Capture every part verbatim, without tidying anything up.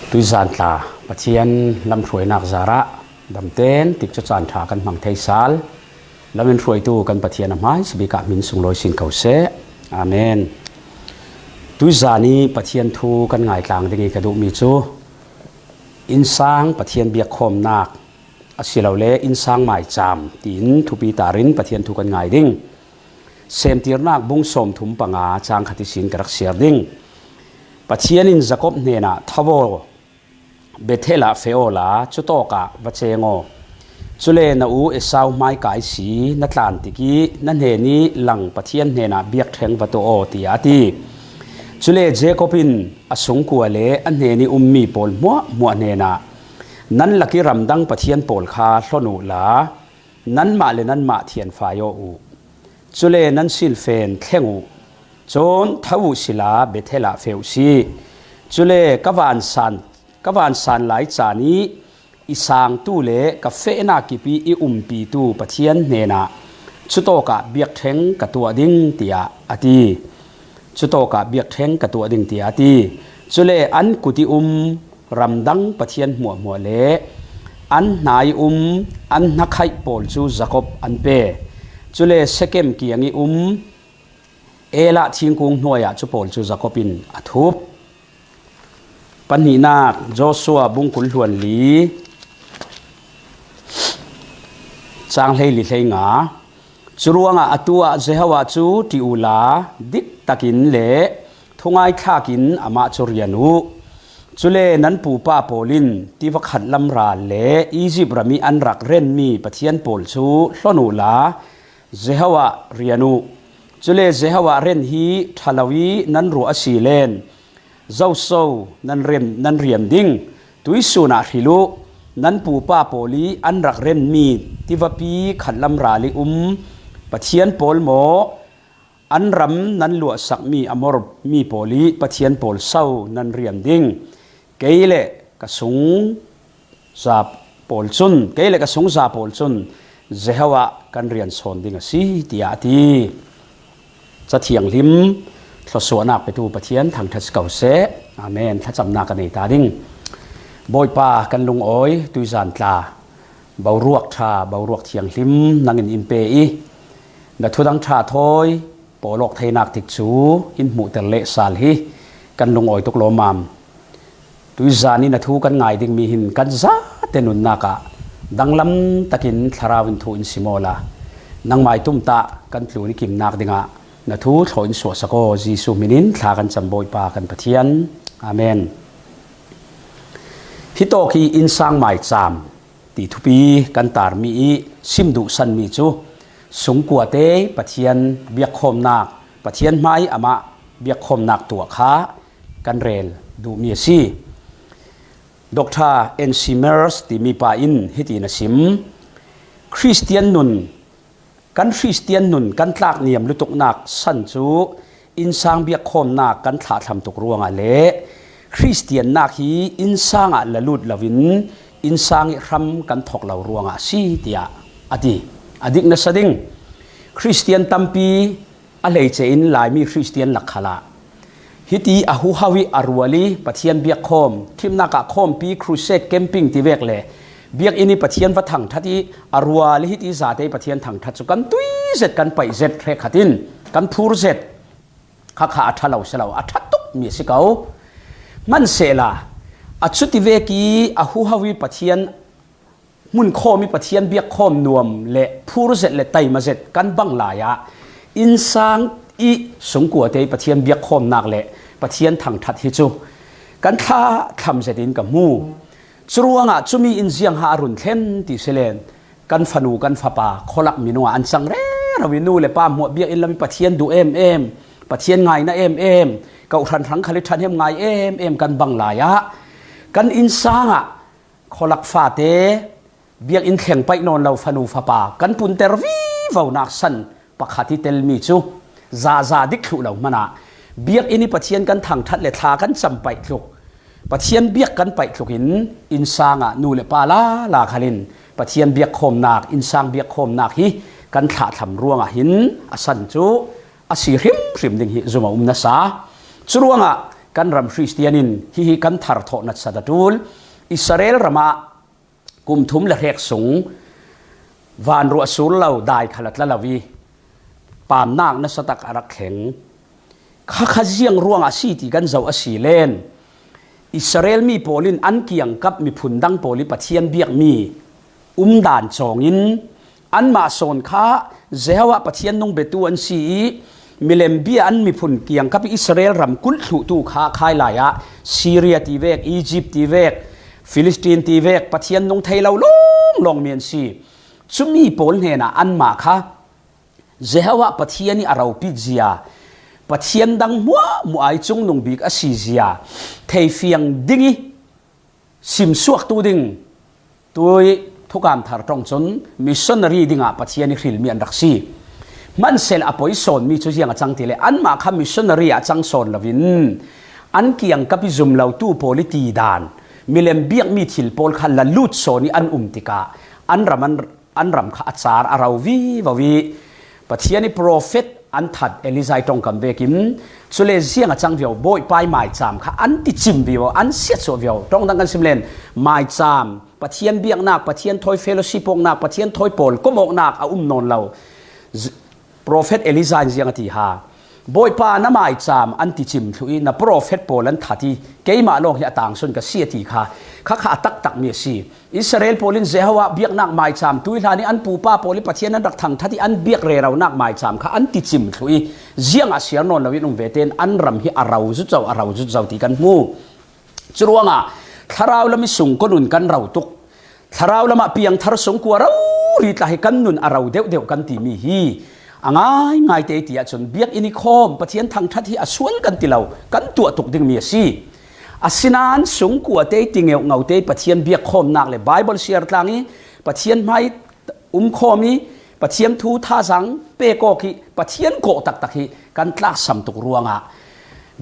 Tuizan tla Pathian lamhruainak zarah damten tikcu caan ṭha kan hmang thei sal. Lamin hruaitu kan Pathian a hmaisabik ah hmin sunglawi sin ko seh. Amen. Tuizan i Pathian thu kan ngaitlang ding i ka duhmi cu innsang Pathian biakkhawmnak asilole innsang maicaam tiin thupi tarin Pathian thu kan ngai ding. Semtirnak bung sawmthum panga cang khat ihsin ka rak siar ding. Pathian in Jakob hnenah, "Tho aw, Bethel ah feh awla cutawkah va ceng aw. Cule na u Esau hmaika ihsi na tlan tikih na hnenih lang Pathian hnenah biakṭheng va tuah aw," tiah a ti. Cule Jakob in a sungkua le a hnenih ummi pawl hmuahhmuah hnenah, "Nan lakih ramdang pathian pawl kha hlon uhla, nanmah le nanmah thianfai aw uh. Cule nan silfen thleng uh. Cun tho uh sila Bethel ah feh uh si. Cule ka vansan, ka vansan lai caan i i sangtu le ka fehnak kip i i umpitu Pathian hnenah cutawkah biakṭheng ka tuah ding," tiah a ti. "Cutawkah biakṭheng ka tuah ding," tiah a ti. Cule an kut i um ramdang pathian hmuahhmuah le an hna i um an hnakhaih pawl cu Jakob an pe. Cule Sekem kiang i um Elah thingkung hnuai ah cu pawl cu Jakob in a thup. Pahnihnak Joshua bung kul hluan li, cang hleili hleinga. Curuangah atu ah Jehovah cu ṭih uhla, diktakin le thungai thlakin amah cu rian uh. Cule nan pupa pawl in tiva khat lam ral le Izipt ram i an rak renmi pathian pawl cu hlon uhla, Jehovah rian uh. Cule Jehovah ren hi ṭha lo i nan ruah a si len, zoso nan riam, nan riam ding? Tuihsun ah hril uh. Nan pupa pawl i an rak renmi tivapi khat lam ral i um pathian pawl maw, an ram nan luahsakmi Amor mi pawl i pathian pawl so nan riam ding? Kei le ka sung za pawl cun, kei le ka sungza pawl cun Jehovah kan rian sawn ding a si, tiah a ti. Ca thianghlim thluasuahnak petu Pathian thangṭhat si ko seh. Amen. Thlacamnak ka nei ta ding. Bawipa, kan lungawi tuizan tla boruak ṭha, boruak thianghlim nangin in pe i na thudang ṭha thawi pawlawk theinak tikcu in hmuhter lehsal hi kan lungawi tuk lawmmam. Tuizan in a thu kan ngai dingmi hin kan zate nunnak ah danglam takin Thlarau in thu in sim awla nangmai tumtah kan tlun i kimnak dingah na thu thlaw in suahsak aw. Jesuh hmin in thla kan cam Bawipa kan Pathian. Amen. Hitawk hi innsang maicaam ti thupi kan tarmi i sim duhsanmi cu sungkuate Pathian biakkhawmnak, Pathian hmai amah biakkhawmnak tuah kha kan rel duhmi a si. Doctor N C Mers timi pa in hitin a sim, Khristian nun, kan Khristian nun kan tlakniam lutuknak san cu innsang biakkhawmnak kan thlahthlam tuk ruangah le Khristiannak hi innsang ah la lut loin innsang i hram kan thok lo ruangah a si, tiah a ti. A dik nasa ding. Khristian tampi a hleice in Laimi Khristian lak khalah hiti a huhau i a rual i Pathian biakkhawm, ṭhimnak ah khawmpi, crusade, camping ti vek le biakinn i Pathian va thangṭhat i a rual i hiti zate i Pathian thangṭhat cu kan tui zet, kan paih zet, hrekkhat in kan phur zet. Khakha a ṭha lo si lo, a ṭha tukmi a si ko. Hmansehla a cuti vek i a huhau i Pathian hmunkhawm i Pathian biakkhawm nuam le phur zet le taima zet kan bang lai ah innsang i sungkuate i Pathian biakkhawmnak le Pathian thangṭhat hi cu kan thlahthlam zet in ka hmu. Curuangah cumi in ziangha a run thlen ti si len, kan fanu kan fapa khualak minung ah an cang rero i nu le pa hmuah biakinn lam i Pathian duh em em, Pathian ngaina em em, kawhhran hrang khal i ṭhahnem ngai em em kan bang lai ah kan innsang ah khualak fate, biakinn thleng paih nawn lo fanu fapa kan punter vivonak san pakhat i telmi cu zaza dik thluh lo hmanah biakinn i Pathian kan thangṭhat le thla kan cam paih tluk, Pathian biak kan paih tluk in innsang ah nu le pa lala khal in Pathian biakkhawmnak, innsang biakkhawmnak hi kan thlahthlam ruangah hin a san cu a si hrimhrim ding hi zum a um nasa. Curuangah kan ram Khristian in hihi kan thar thawh nasat a ṭul. Israel ramah kum thum le hrek sung vanruah sur lo, dai kha la tla lo i, pamnak nasatak a rak thleng. Kha kha ziang ruangah a si ti kan zoh a si len, Israel mi pawl in an kiangkap miphun dang pawl i Pathian biakmi umdan cawngin, anmah sawn kha Jehovah Pathian nung biatu an si i, milem bia an miphun kiangkap i Israel ram kulh thluhtu kha khai lai ah Syria ti vek, Egypt ti vek, Philistine ti vek, Pathian nung thei lo lawnglawng mi an si. Cumi pawl hnenah anmah kha Jehovah Pathian i a ropit zia, Pathian dang hmuahhmuah ai cungnung bik a si zia theifiang ding i simsuaktu ding tui thukam thar ṭong cun missionary dingah Pathian i hrilmi an rak si. Hmansel a poi sawnmi cu ziang a cang ti le, anmah kha missionary ah a cang sawn loin an kiangkap i zum lotu pawl i ti dan, milem biakmi thil pawl kha la lut sawn i an um tikah an ram an an ram kha a car a ro vivo i, Pathian i profet an that Elijah i ṭongkam vekin, cule ziang a cang viau, Bawipa i maicam kha an ticim vivo, an siatsuah viau. Ṭong dang kan sim len, maicam, Pathian biaknak, Pathian thawi fellowship awknak, Pathian thawi pawl kom awknak a um nawn lo. Z- Profet Elijah in ziang a ti ha? Bawipa, na maicam an ticim thluh i, na profet pawl an that i, keimah lawng hi a tangsun ka si a ti kha, kha kha a taktakmi a si. Israel pawl in Jehovah biaknak maicam tui hlan i an pupa pawl i Pathian an rak thangṭhat i an biak reronak maicam kha an ticim thluh i, ziangah siar nawn loin um vete in an ram hi a ro zutzo, a ro zutzo ti kan hmu. Curuangah thlarau lam i sungkaw nun kan ro tuk. Thlarau lamah piangthar sungkua rori tla hi kan nun a ro deuhdeuh kan timi hi a ngaingai te ti ahcun biakinn i khawm, Pathian thangṭhat hi a sual kan ti lo, kan tuah tuk dingmi a si. Asinain sungkua te ti ngeuhngo te Pathian biakkhawmnak le Baibal siar tlang i Pathian hmai umkhawm i Pathian thu thazaang pek awk i Pathian kawh taktak hi kan tlaksam tuk ruangah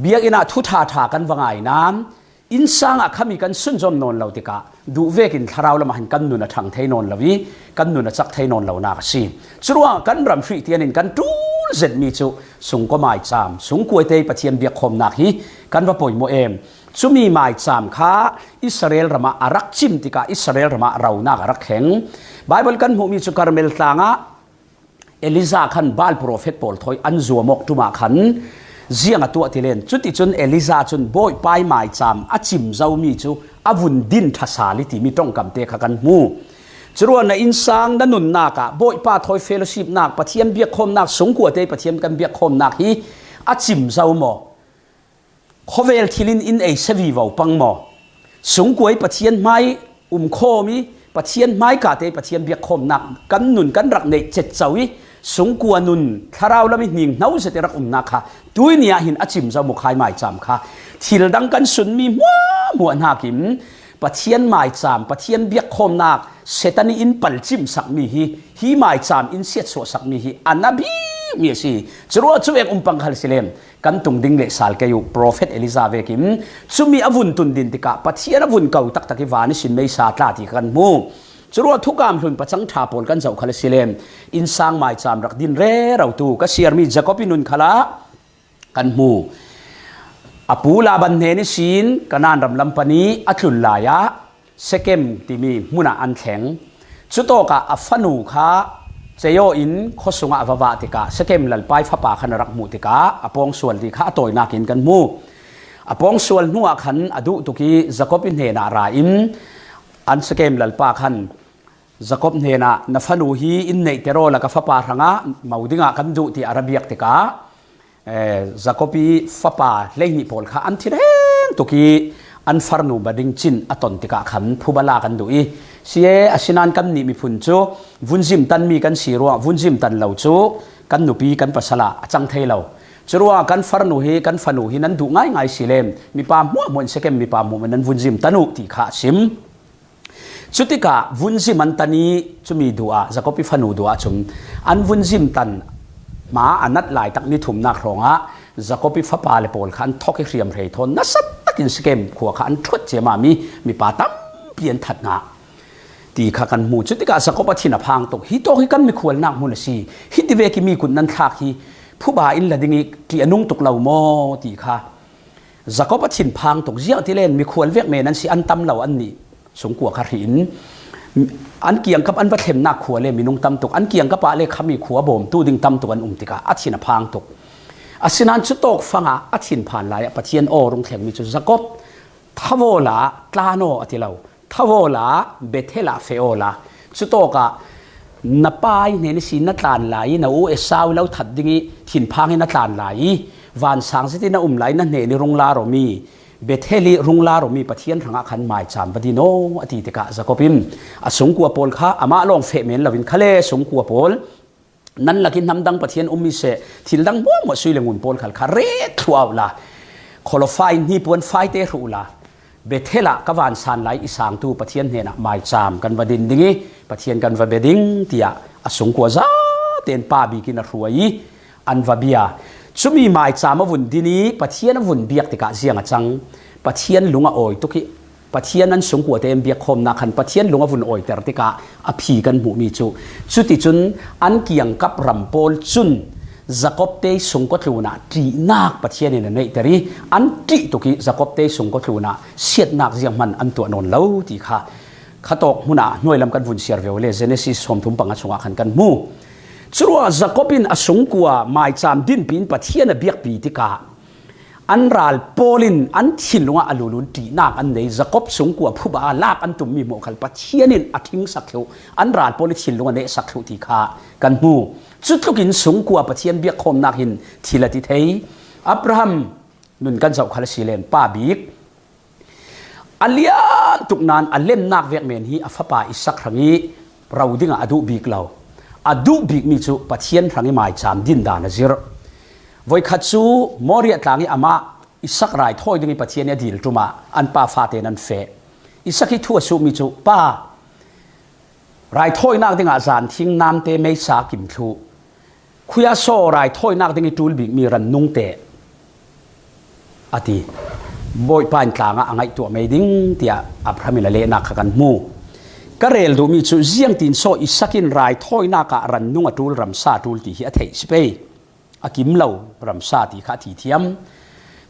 biakinn ah thu ṭhaṭha kan va ngai nain, innsang ah khami kan sunzom nawn lo tikah duh vekin thlarau lamah hin kan nun a ṭhang thei nawn lo i kan nun a cak thei nawn lonak a si. Curuangah kan ram Khristian in kan ṭul zetmi cu sungkua maicam, sungkuate Pathian biakkhawmnak hi kan va poimawh em. Cumi maicam kha Israel ramah a rak cim tikah Israel ramah ronak a rak thleng. Baibal kan hmuhmi cu Karmel tlangah Elijah khan Baal profet pawl thawi an zuam awk ṭumah khan ziang a tuah ti len. Cuticun Elijah cun Bawipa i maicam a cim zomi cu a vun din ṭha sal i timi ṭongkamte kha kan hmu. Curuangah na innsang na nunnak ah Bawipa thawi fellowshipnak, Pathian biakkhawmnak, sungkuate Pathian kan biakkhawmnak hi a cim zo maw? Khawvel thil in in ei se vivo pang maw? Sungkua i Pathian hmai umkhawm i Pathian hmaika te Pathian biakkhawmnak kan nun kan rak neih cetco i sungkua nun thlarau lam i hning hno zet i rak umnak kha tuini ah hin a cim zo maw kha i maicam kha? Thil dang kan sunmi hmuahhmuah hnakin Pathian maicam, Pathian biakkhawmnak Satan i in palcim sakmi hi, hi maicam in siatsuah sakmi hi a na bikmi a si. Curuangah cuvek um pang khal si lem. Kan tung ding leh sal kei uh, profet Elijah vekin cumi a vun tun din tikah Pathian a vun ko taktak i van ihsin meisa tla ti kha kan hmu. Curuangah thukam hlun pacang ṭha pawl kan zoh khal a si lem. Innsang maicam rak din rerotu ka siarmi Jacob i nun khalah kan hmu. A pu Laban hnen ihsin Kanaan ram lam pan i a tlun lai ah Sekem timi hmun ah an thleng. Cutawkah a fanu kha ceyaw in khuasung ah a va vah tikah Sekem lalpa i fapa khan a rak hmuh tikah a pawngsual ti kha a tawinak in kan hmu. A pawngsual hnuah khan a duh tuk i Jacob i hnenah ra in an Sekem lalpa khan Jacob hnenah, na fanu hi in neihter awla ka fapa hrangah mo dingah kan duh tiah a ra biak tikah, eh, Jacob i fapa hleihnih pawl kha an thi reng tuk i an farnu ba ding cin a ton tikah khan phuba la kan duh i, si e, asinain kannih miphun cu vunzim tanmi kan si ruangah vunzim tan lo cu kan nupi kan pasal ah a cang thei lo. Curuangah kan farnu hi, kan fanu hi nan duh ngaingai si lem, mipa hmuahhmuah in Sekem mipa hmuahhmuah nan vunzim tan uh ti kha a sim. Cutikah vunzim an tan i cumi duh ah, Jacob i fanu duh ah cun an vunzim tan hma a nat laitak ni thumnak hrawngah Jacob i fapa le pawl kha an thawk i hriamhrei thawn nasa takin Sekem khua kha an ṭhuat ciamami mipa tampi an that ngah ti kha kan hmu. Cutikah Jacob a thin a phang tuk. Hi tawk hi kan mikhualnak hmun a si. Hiti vek i mi kut nan thlak hi phuba in la ding i ṭih a nung tuk lo maw ti kha Jakob a thinphang tuk ziah ti len mikhual vek men an si an tam lo an nih. Sungkua kha hri in an kiangkap an va thlemnak khua le minung tam tuk, an kiangkap ah le khami khua bawmtu ding tam tuk an um tikah a thin a phang tuk. Asinan cutawk fangah a thinphan lai ah Pathian aw rung thlengmi cu Jakob thavaw la tlan aw a ti lo. Thavaw la Bethel ah feh aw la. Cutawkah na pa ih hnen ihsin na tlan lai ih na u Esau ih lo that ding ih thinphang ih na tlan lai ih vansang zet ih na um lai ih na hnen ih rung lar awmi Bethel ih rung lar awmi Pathian hrangah khan maicaam va din aw a ti tikah Jakob in a sungkua pawl kha amah lawng feh men loin khale sungkua pawl nan lakin hnamdang Pathian um mi seh, thil dang muahmuah sui le ngun pawl khal kha ret thluah uh la, kholofai hnipuan faite hruh uh la, Bethel ah ka vansan lai i sangtu Pathian hnenah maicaam kan va din ding ih Pathian kan va bia ding, tiah a sungkua zaten pa bikin a hruai ih an va bia. Cumi maicaam a vun din ih Pathian a vun biak tikah ziang a cang. Pathian lung a awi tuk ih Pathian an sungkuate an biakkhawmnak khan Pathian lung a vun awiter tikah a phi kan hmuhmi cu. Cuticun an kiangkap ram pawl cun Jakob te sungkua tlunah ṭihnak Pathian in a neihter ih an ṭih tuk ih Jakob te sungkua tlunah siatnak zianghman an tuah nawn lo ti kha khatawk hmunah hnuailam kan vun siar ve uh le Genesis sawmthum panga chungah khan kan hmu. Curuangah Jakob in a sungkua maicaam dinpi in Pathian a biakpi tikah an ral pawl in an thinlungah a lulun ṭihnak an nei. Jakob sungkua phuba ah lak an tummi hmuh khal Pathian in a ṭhingsak thluh, an ral pawl ih thinlung a nehsak thluh ti kha kan hmu. Cutlukin sungkua Pathian biakkhawmnak hin thil a ti thei. Abraham nun kan zoh khal a si len pa bik a lian tuk nain a lennak vek men hi a fapa Isak hrangih ro dingah a duh bik lo. A duh bikmi cu Pathian hrangih maicaam din dan a zirh. Voikhat cu Moriah tlang ih amah Isak raithawi ding ih Pathian ih a dil ṭum ah an pa fate nan feh. Isak ih thu a suhmi cu, Pa, raithawinak dingah zanthing namte meisa kim thluh. Khuiasaw raithawinak ding ih ṭul bikmi rannung teh, a ti. Bawipa in tlangah a ngaihtuah mei ding, tiah Abraham in a lehnak kha kan hmu. Ka rel duhmi cu ziangtin saw Isak in raithawinak ah rannung a ṭul ramsa a ṭul ti hi a theih si pei. A kim lo ramsa ti kha a ti thiam.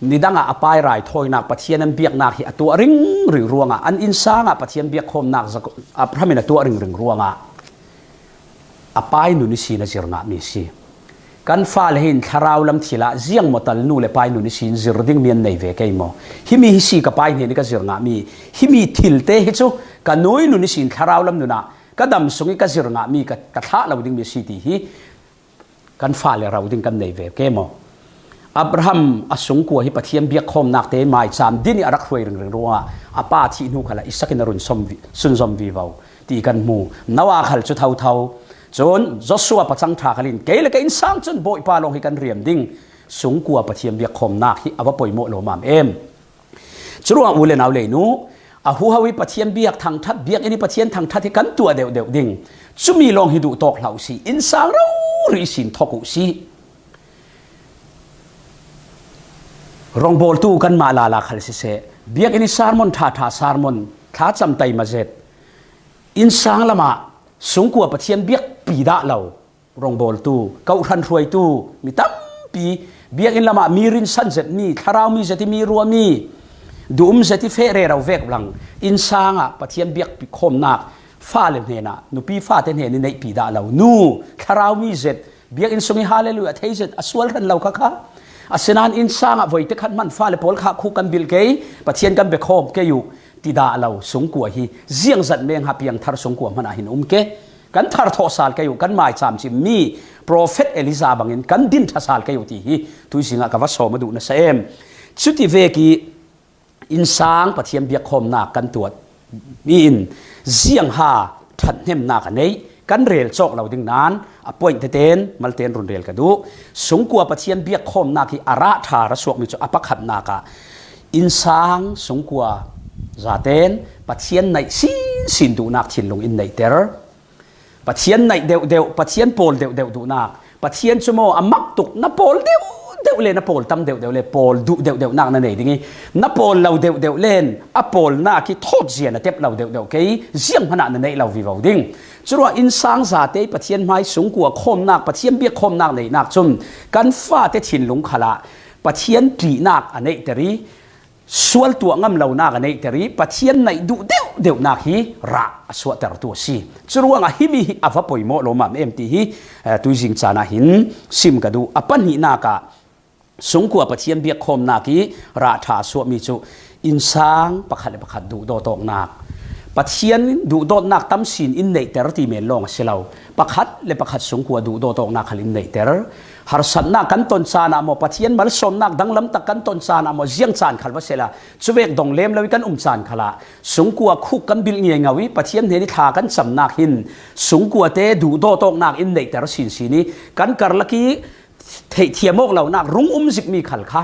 Nidangah a pa ih raithawinak Pathian an biaknak hi a tuah ringring ruangah, an innsang ah Pathian biakkhawmnak Jakob, Abraham in a tuah ringring ruangah a pa ih nun ihsin a zir ngahmi a si. Kan fale hin thlarau lam thil ah ziangmaw tal nu le pa ih nun ihsin zir dingmi an nei ve kei maw? Himi hi si ka pa ih hnen ih ka zir ngahmi, himi thilte hi cu ka nu ih nun ihsin thlarau lam nun ah ka dam sung ih ka zir ngahmi ka, ka thlah lo dingmi a si ti hi kan fale ro ding kan nei ve kei maw? Abraham a sungkua hi Pathian biakkhawmnak te maicaam din ih a rak hruai ringring ruangah a pa thih hnu khalah Isak in a run sawm vi, sunzawm vivo ti kan hmu. Noah khal cu thotho. Cun Joshua pacang ṭha khal in kei le ka innsang cun Bawipa lawng hi kan riam ding. Sungkua Pathian biakkhawmnak hi a va poimawh lawmam em. Curuangah u le nau lei nu, a huho ih Pathian biak thangṭhat, biakinn ih Pathian thangṭhat hi kan tuah deuhdeuh ding. Cumi lawng hi duhtawk hlah uh si, innsang rori ihsin thok uh si. Rawngbawltu kanmah lala khal siseh, biakinn ih sermon ṭhaṭha sermon, thlacam taima zet, innsang lamah sungkua Pathian biakpi dah lo rawngbawltu, kawhhran hruaitu mi tampi, biakinn lamah mi rinsan zetmi, thlarau mi zet ih mi ruami, duhum zet ih feh rero vek blang, innsang ah Pathian biakpi khawmnak fale hnenah, nupi fate hnen ih neihpi dah lo, nu, thlarau mi zet, biakinn sung ih hallelujah thei zet a sual hran lo kha kha. Asinain innsang ah voite khat hman fale pawl kha khu kan bilh kei, Pathian kan biakhawm kei uh, ti dah lo sungkua hi ziangzat meng ha piangthar sungkua hmanah hin um ke. Kan thar thawh sal kei uh, kan maicaam cimmi profet Elijah bangin kan din ṭha sal kei uh ti hi tuizing ah ka va sawm a duh nasa em. Cuti vek ih innsang Pathian biakkhawmnak kan tuat mi in ziangha ṭhathnemnak a neih, kan rel cawk lo ding nain a point tete in malte in run rel ka duh. Sungkua Pathian biakkhawmnak hi a rah ṭha ra suakmi cu a pakhatnak ah innsang sungkua zaten Pathian naih sinsin duhnak thinlung in neihter. Pathian naih deuhdeuh, Pathian pawl deuhdeuh duhnak, Pathian cu maw a mak tuk, na pawl deuhdeuh le na pawl tam deuhdeuh le pawl duh deuhdeuhnak na nei ding ih, na pawl lo deuhdeuh len a pawlnak ih thawtzia na tep lo deuhdeuh kei, zianghman ah na neih lo vivo ding. Curuangah innsang zate ih Pathian hmai sungkua khawmnak, Pathian biakkhawmnak neihnak cun kan fate thinlung khalah Pathian ṭihnak a neihter ih, sual tuah ngam lonak a neihter ih Pathian naih duh deuhdeuhnak hi rah a suahtertu a si. Curuangah himi hi a va poimawh lawmam em ti hi, eh, tuizing caan ah hin sim ka duh. A pahnihnak ah sungkua Pathian biakkhawmnak ih rah ṭha a suahmi cu innsang pakhat le pakhat duhdawt awknak, Pathian duhdawtnak tamsin in neihter ti men lawng a si lo. Pakhat le pakhat sungkua duhdawt awknak khal in neihter. Harsatnak kan ton caan ah maw, Pathian malsawmnak danglam tak kan ton caan ah maw, ziang caan khal va sehla, cuvek dong lem lo ih kan um caan khalah sungkua khuk kan bilh ngiaingau ih Pathian hnen ih thla kan camnak hin sungkuate duhdawt awknak in neihter sinsin ih kan karlak ih theihthiam awk lonak rung um zikmi khal kha,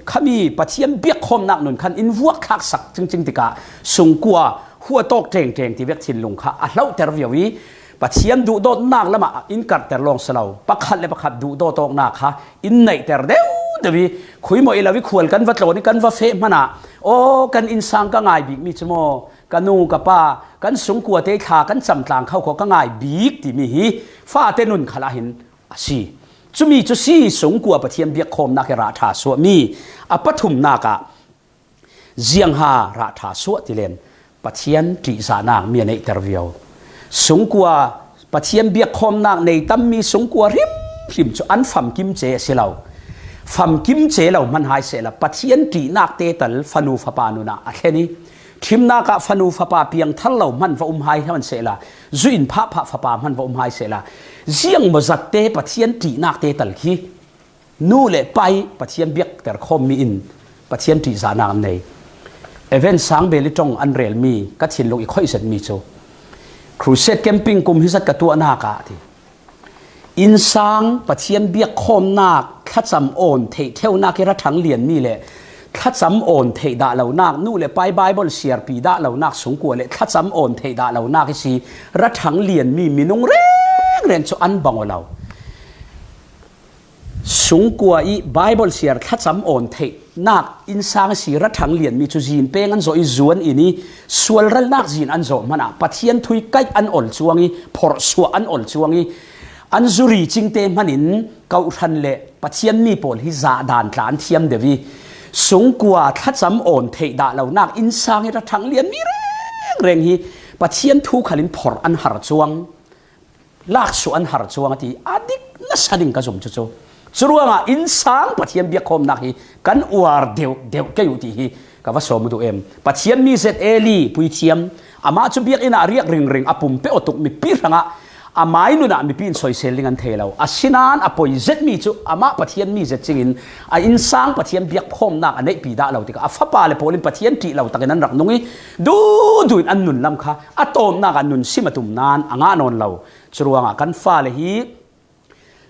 khami Pathian biakkhawmnak nun khan in vuakthlaksak cingcing tikah sungkua huat awk ṭengṭeng ti vek thinlung kha a hlauhter viau ih Pathian duhdawtnak lamah in karhter lawng si lo, pakhat le pakhat duhdawt awknak kha in neihter deuhdeuh ih khuimawh ih lo ih khual kan va tlawn ih kan va feh hmanah, aw, kan innsang ka ngai bikmi cu maw, ka nu ka pa, kan sungkuate ih thla kan camtlang khokhaw ka ngai bik timi hi fate nun khalah hin a si. Cumi cu si sungkua Pathian biakkhawmnak ih rah ṭha suahmi. A pathumnak ah ziangha rah ṭha suah ti len Pathian ṭihzahnak mi a neihter viau. Sungkua Pathian biakkhawmnak nei tammi sungkua hrimhrim cu an famkim ce a si lo. Famkim ce lo hman hai sehla Pathian ṭihnak te tal fanu fapa nun ah a thlen ih ṭhimnak ah fanu fapa piangthar lo hman va um hai hman sehla, zu in phahphah fapa hman va um hai sehla, ziangmaw zatte Pathian ṭihnak te tal khi nu le pa ih Pathian biakter khawmmi in Pathian ṭihzahnak an nei. Event sang bel ih ṭong an relmi ka thinlung ih khoih zetmi cu Crusade camping kum hi zat ka tuahnak ah ti, innsang Pathian biakkhawmnak thlacam awn theih ṭheunak ih ra ṭhang lianmi le thlacam awn theih dah lonak, nu le pa ih Bible siarpi dah lonak sungkua le thlacam awn theih dah lonak ihsi ra ṭhang lianmi minung rengreng cu an bang aw lo. Sungkua ih Bible siar thlacam awn theihnak innsang ihsi ra ṭhang lianmi cu zin peng an zawh ih zuan in ih sualralnak zin an zawh hmanah Pathian thu ih kaih an ol cuang ih phorhsuah an ol cuang ih an zuri cingte hmanin kawhhran le Pathian mi pawl hi zahdan tla an thiam deuh ih sungkua thlacam awn theih dah lonak innsang ih ra ṭhang lianmi rengreng hi Pathian thu khalin phorh an har cuang. Laksuah an har cuang a ti a dik nasa ding ka zum cucu. Curuangah innsang Pathian biakkhawmnak hi kan uar deuhdeuh kei uh ti hi ka va sawm uh duh em. Pathian mi zet Eli puithiam, amah cu biakinn ah a riak ringring a pum peuh a tuk mipi hrangah a mai nun ah mipi in soisel ding an thei lo. Asinain a poi zetmi cu amah Pathian mi zet cingin a innsang Pathian biakkhawmnak a neihpi dah lo tikah a fapa le pawl in Pathian ṭih lo takin an rak nung ih duhduh in an nun lam kha a tawpnak ah nun sim a tum nain a ngah nawn lo. Curuangah kan fale hi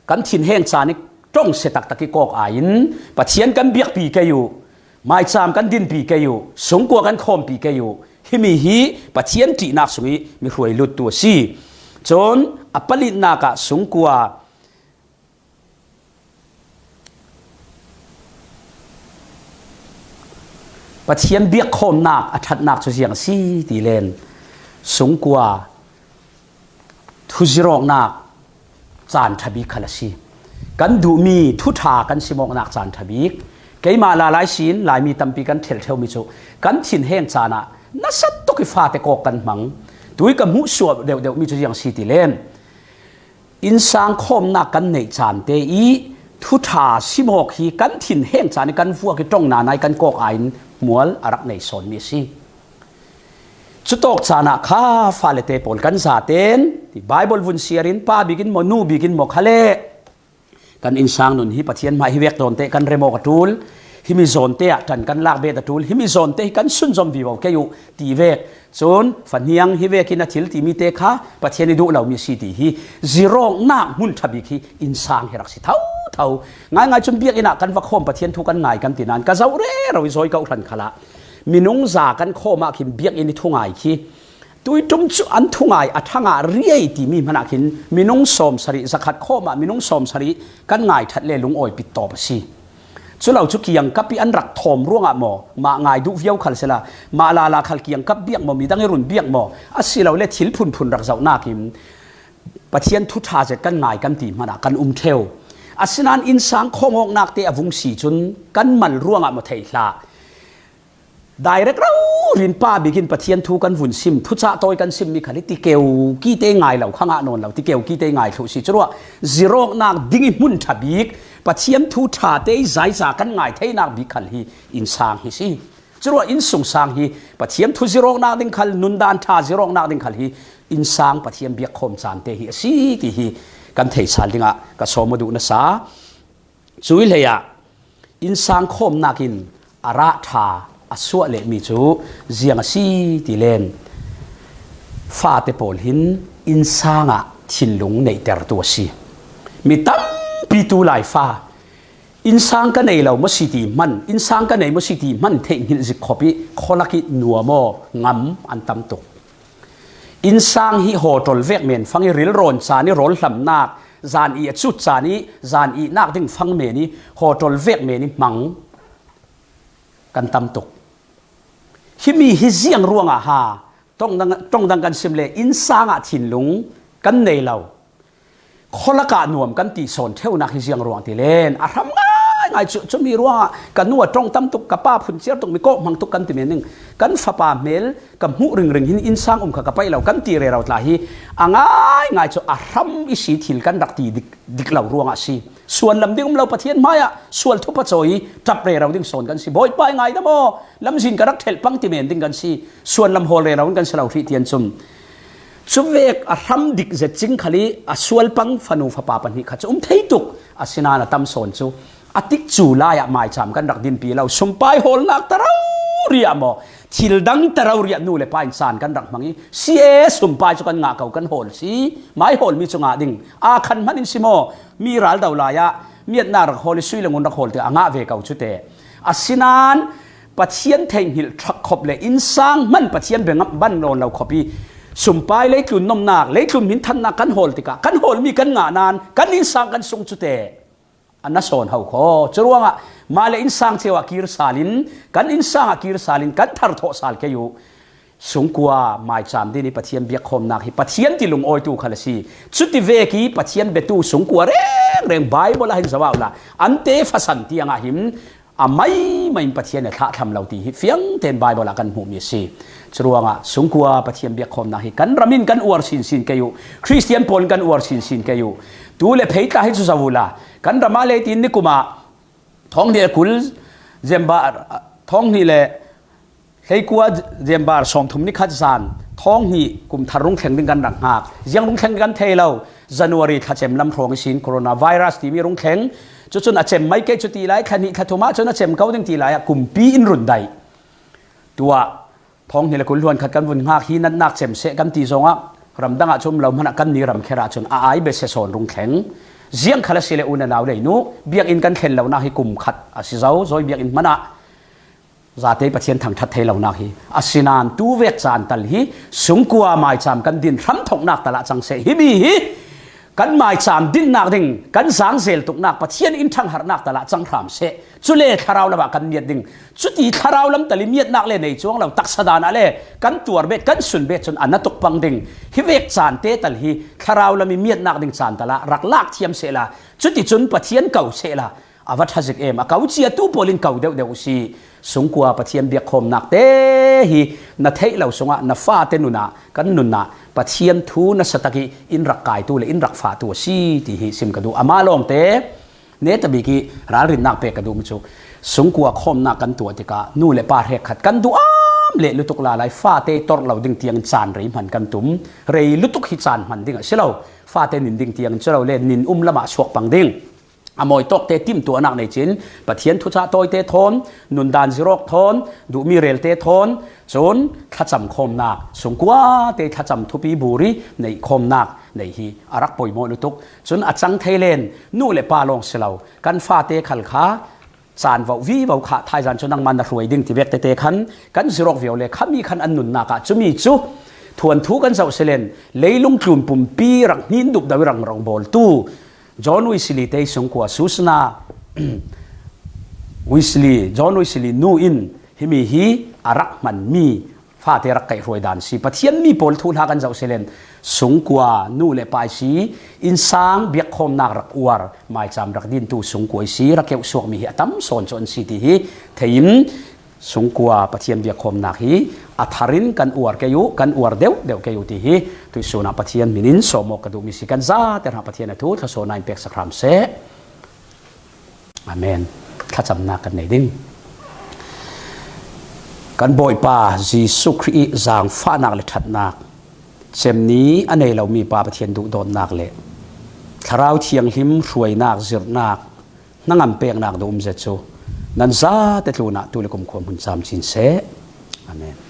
kan thinheng caan ih ṭongsia taktak ih kawk ai in Pathian kan biakpi kei uh, maicam kan dinpi kei uh, sungkua kan khawmpi kei uh. Himi hi Pathian ṭihnak sung ih mi hruai luttu a si. Cun a palinak ah sungkua Pathian biakkhawmnak a ṭhatnak cu ziang a si ti len sungkua thuzirawknak caan ṭha bik khal a si. Kan duhmi thuṭha kan simawknak caan ṭha bik. Keimah lala ihsin Laimi tampi kan ṭhelh ṭheumi cu kan thinheng caan ah nasa tuk ih fate kawk kan hmang. Tui ka hmuhsuah deuhdeuhmi cu ziang a si ti len innsang khawmnak kan neih caan te ih thuṭha simawk hi kan thinheng caan ih kan vuak ih ṭong nana ih kan kawk ai in hmual a rak nei sawnmi a si. Cutawk caan ah kha fale te pawl kan zaten ti Bible vun siar in pa bik in maw, nu bik in maw kha le kan innsang nun hi Pathian hmai hi vek dawnte kan rem awk a ṭul, himi zawnte ah ṭan kan lak bet a ṭul, himi zawnte hi kan sunzom vivo kei uh ti vek. Cun fahniang hi vekin a thil timi te kha Pathian ih duh lomi a si ti hi zirawknak hmun ṭha bik hi innsang hi rak si thotho. Ngaingai cun biakinn ah kan va khawm Pathian thu kan ngai kan ti nain ka zoh rero ih zawi kawhhran khalah minung za kan khawm ah khin biakinn ih thungai khi tuiṭum cu an thungai a ṭha ngah riai timi hmanah khin minung sawmsarih zakhat khawm ah minung sawmsarih kan ngai ṭhat le lungawi pittawp a si. Culo cu kiangkap ih an rak thawm ruangah maw, mah ngai duh viau khal sila, mah lala khal kiangkap biak maw, midang ih run biak maw, asilole thil phunphun rak zohnak in Pathian thuṭha zet kan ngai kan ti hmanah kan um ṭheu. Asinain innsang khawm awknak te a vung si cun kan mal ruangah maw thei hlah. Direct raurin pa bikin Pathian thu kan vun sim, thucah tawi kan sim mi khal hi tikeu kite ngai lo, khangah nawn lo, tikeu kite ngai thluh si. Curuah zirawknak ding i hmun ṭha bik, Pathian thu ṭhate i zaiza kan ngai theinak bik khal hi innsang hi si. Curuah innsungsang hi Pathian thu zirawknak ding khal, nundan ṭha zirawknak ding khal hi innsang Pathian biakkhawm caan te hi a si ti hi kan theisal dingah ka sawm aw duh nasa. Cui hleiah innsang khawmnak in a rah ṭha a suah lehmi cu ziang a si ti len fate pawl hin innsang ah thinlung neihtertu a si. Mi tampi tu lai fa innsang ka nei lo maw si ti hman, innsang ka nei maw si ti hman theihnghilh zik khop i khualak i nuam aw ngam an tam tuk. Innsang hi hawṭawl vek men fang i rilrawn caan i rawl hlamnak, zan i a cut caan i zan ihnak ding fang men i hawṭawl vek men i hmang kan tam tuk. Himi hi ziang ruangah ha, ṭongdang, ṭongdang kan sim le innsang ah thinlung kan nei lo. Khualak ah nuam kan ti sawn ṭheunak hi ziang ruang ti len a hram ngaingai cu, cumi ruangah ka nu a ṭong tam tuk, ka pa phun ciar tuk, mi kawk hmang tuk kan ti men ding. Kan fapa hmel ka hmuh ringring hin innsang um kha ka paih lo kan ti rero tla hi a ngaingai cu a hram i si thil kan rak ti dik, dik lo ruangah si. Sual lam ding um lo, Pathian hmaiah sual thupa cawi ṭap rero ding sawn kan si. Bawipa i ngaidam aw, lamzin ka rak ṭhelh pang ti men ding kan si. Sual lam hawl rero in kan si lo hrih tian cun. Cuvek a hram dik zet cing khal i a sual pang fanu fapa pahnih kha cu um thei tuk. Asinain a tam sawn cu a tikcu lai ah maicam kan rak dinpi lo. Sumpai hawlnak ta rori ah maw, thil dang ta rori ah nu le pa in caan kan rak hmang i, si e, sumpai cu kan ngah ko, kan hawl si. Mai hawlmi cu ngah ding. Aa khan hman in si maw, mi ral do lai ah miatnak rak hawl i sui le ngun rak hawl ti a ngah ve ko cu te. Asinain Pathian theihnghilh ṭhak khop le innsang hman Pathian bengam ban nawn lo khop i sumpai leitlun nomnak, leitlun hminthannak kan hawl tikah kan hawlmi kan ngah nain kan innsang kan sung cu te a na sawn ho kho. Curuangah mah le innsang cio ah kir sal in, kan innsang ah kir sal in kan thar thawh sal kei uh. Sungkua maicam din i Pathian biakkhawmnak hi Pathian ti lungawitu khal a si. Cuti vek i Pathian biatu sungkua rengreng Baibal ah hin zoh uh la, an te fasan tiang ah hin a maimai in Pathian he thlahthlam lo ti hi fiangtein Baibal ah kan hmuhmi a si. Curuangah sungkua Pathian biakkhawmnak hi kan ram in kan uar sinsin kei uh, Khristian pawl in kan uar sinsin kei uh. Tu le phei tla hi cu zoh uh la, kan ram ah le tin nikum ah thawng hnih le kul December, thawng hnih le hleikua December sawmthum ni khat zan thawng hnih kum thar rung thleng ding kan rak hngak. Ziang rung thleng kan thei lo. January thlacem lam hrawng ihsin coronavirus timi rung thleng. Cucun a cem mai kei cu ti lai, thla hnih thla thum ah cun a cem ko ding ti lai ah kumpi in run daih. Tuah thawng hnih le kul hluan khat kan vun hngak hi natnak cem seh kan ti zongah ramdang ah cu um lo hmanah kan ni ramkher ah cun a ai bia seh sawn rung thleng. Ziang khal a si le u le nau le nu, biakinn kan thlen lonak hi kum khat a si zo, zawi biakinn hmanah zate Pathian thangṭhat thei lonak hi. Asinain tu vek caan tal hi sungkua maicam kan din hramthawknak tal ah cang seh. Himi hi kan maicam dinnak ding, kan zaangzel tuknak, Pathian in ṭhangharhnak tal ah cang hram seh. Cule thlarau lam ah kan miat ding. Cuti thlarau lam tal i miatnak le nei cuang lo, taksa dan ah le kan tuar bet, kan sun bet cun a na tuk pang ding. Hi vek caan te tal hi thlarau lam i miatnak ding caan tal ah rak lak thiam sehla, cuticun Pathian ko sehla, a va ṭha zik em. A ko ciatu pawl in ko deuhdeuh uh si. Sungkua Pathian biakkhawmnak te hi na theih lo sungah na fate nun ah, kan nun ah Pathian thu nasa tak i in rak kaitu le in rak fahtu a si ti hi sim ka duh. Amah lawngte neta bik i ralrinnak pek ka duhmi cu sungkua khawmnak kan tuah tikah nu le pa hrekkhat kan duh am le lutuk lala i fate torh lo ding tiangin caan rei hman kan tum. Rei lutuk hi caan hman ding a si lo. Fate nin ding tiangin cu lo le nin um lamah suak pang ding. A mawi tawkte timhtuahnak nei cin Pathian thucah tawite thawn, nundan zirawk thawn, duhmi relte thawn, cun thlacam khawmnak, sungkuate thlacam thupi buri neih khawmnak nei hi a rak poimawh lutuk. Cun a cang thei len nu le pa lawng si lo, kan fate khal kha caan voh vivo kha thaizan cu nangmah na hruai ding ti vek tete khan kan zirawk viau le khami khan an nunnak ah cumi cu thuanthu kan zoh si len leilung tlun pumpi rak hnin dup do i rangrang bawltu John Wesley te sungkua Susana Wesley, John Wesley nu in himi hi a rak hmanmi fate rak kaihhruai dan si. Pathian mi pawl thuhla kan zoh si len sungkua nu le pa i si, innsang biakkhawmnak rak uar, maicam rak dintu sungkua i si, rak keuh suakmi hi a tam sawn cu an si ti hi thei in Sungkua Pathian biakkhawmnak hi a tharin kan uar kei uh, kan uar deuh deuh kei uh ti hi tuihsun ah Pathian min in sawm awk ka duhmi si. Kan zate hna Pathian a thu thlasawn in peksak hram seh. Amen. Thlacamnak kan nei ding. Kan Bawipa Jesuh Khrih i zaangfahnak le ṭhatnak, cem ni a nei lomi Pa Pathian duhdawtnak le Thlarau Thianghlim hruainak, zirhnak, hnangam peknak duh um zet cu nan zate tlunah tu le kumkhua hmun camcin seh. Amen.